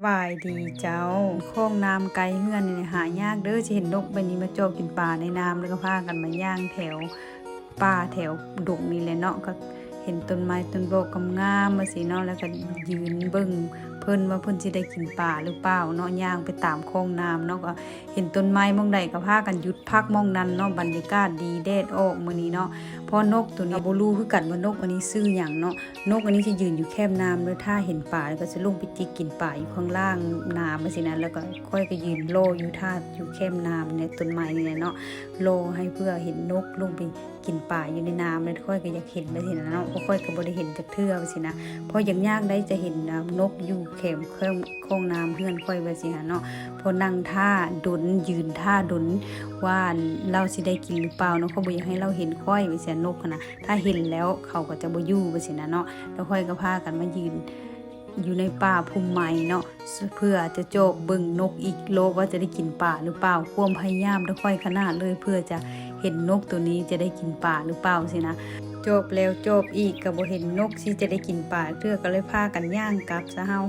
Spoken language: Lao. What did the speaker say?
ສະບາຍດີເຈົ້າ. ຄອງນ້ຳໃກ້ເຮືອນນີ້ຫາຍາກເດີ້ ຊິເຫັນນົກແບບນີ້ມາຈອບກິນປາໃນນ້ຳ ແລ້ວກໍພາກັນມາຍ່າງແຖວປ່າແຖວດົງນີ້ແຫຼະເນາະ. ກໍເຫັນຕົ້ນໄມ້ຕົ້ນດອກງາມໆ ວ່າຊີ້ເນາະ ແລ້ວກໍຢືນເບິ່ງເພິ່ນວ່າເພິ່ນຊິໄດ້ກິນປາຫຼືເປົ່າເນາະ. ຍ່າງໄປຕາມຄອງນ້ຳເນາະ ກໍເຫັນຕົ້ນໄມ້ໝ່ອງໃດກໍພາກັນຢຸດພັກໝ່ອງນັ້ນເນາະ. ບັນຍາກາດດີ ແດດອອກມື້ນີ້ເນາະ. ພໍນົກໂຕນີ້ ກໍບໍ່ຮູ້ຄືກັນວ່ານົກອັນນີ້ຊື່ຫຍັງເນາະ. ນົກອັນນີ້ຊິຢືນຢູ່ແຄມນ້ຳເລີຍ ຖ້າເຫັນປາແລ້ວກໍຊິລົງໄປຈິກກິນປາຢູ່ຂ້າງລ່າງນ້ຳ ວ່າຊີ້ນະ. ແລ້ວກໍຂ້ອຍກໍຢືນລໍຢູ່ຖ້າຢູ່ແຄມນ້ຳໃນຕົ້ນໄມ້ນີ້ແຫຼະເນາະ ລໍໃຫ້ເພື່ອເຫັນນົກລົງໄປກິນປາຢູ່ໃນນ້ຳ. ແລ້ວຂ້ອຍກໍຢາກເຫັນ ວ່າຊີ້ນະເນາະ ເພາະຂ້ອຍກໍບໍ່ໄດ້ເຫັນຈັກເທື່ອ ວ່າຊີ້ນະ. ພໍຢາກຍາກໄດ້ຈະເຫັນນົກຢູ່ແຄມ ຄອງນ້ຳເຮືອນຂ້ອຍ ວ່າຊີ້ນະເນາະ. ພໍນັ່ງຖ້າດົນ ຢືນຖ້າດົນວ່າລາວຊິໄດ້ກິນຫຼືເປົ່າເນາະ. ຂ້ອຍບໍ່ຢາກໃຫ້ລາວເຫັນຂ້ອຍ ວ່າຊີ້ນະ ນົກຫັ້ນນະ. ຖ້າເຫັນແລ້ວເຂົາກໍຈະບໍ່ຢູ່ ວ່າຊີ້ນະເນາະ. ແລ້ວຂ້ອຍກໍພາກັນມາຢືນຢູ່ໃນປ່າພຸ່ມໄມ້ເນາະ ເພື່ອຈະຈອບເບິ່ງນົກອີກລອບວ່າຈະໄດ້ກິນປາຫຼືເປົ່າ. ຄວາມພະຍາຍາມຂອງຂ້ອຍຂະໜາດເລີຍ ເພື່ອຈະເຫັນນົກໂຕນີ້ຈະໄດ້ກິນປາຫຼືເປົ່າຊີ້ນະ. ຈອບແລ້ວຈອບອີກກໍບໍ່ເຫັນນົກຊິຈະໄດ້ກິນປາເທື່ອ ກໍເລີຍພາກັນຍ່າງກັບຊະເຮົາ.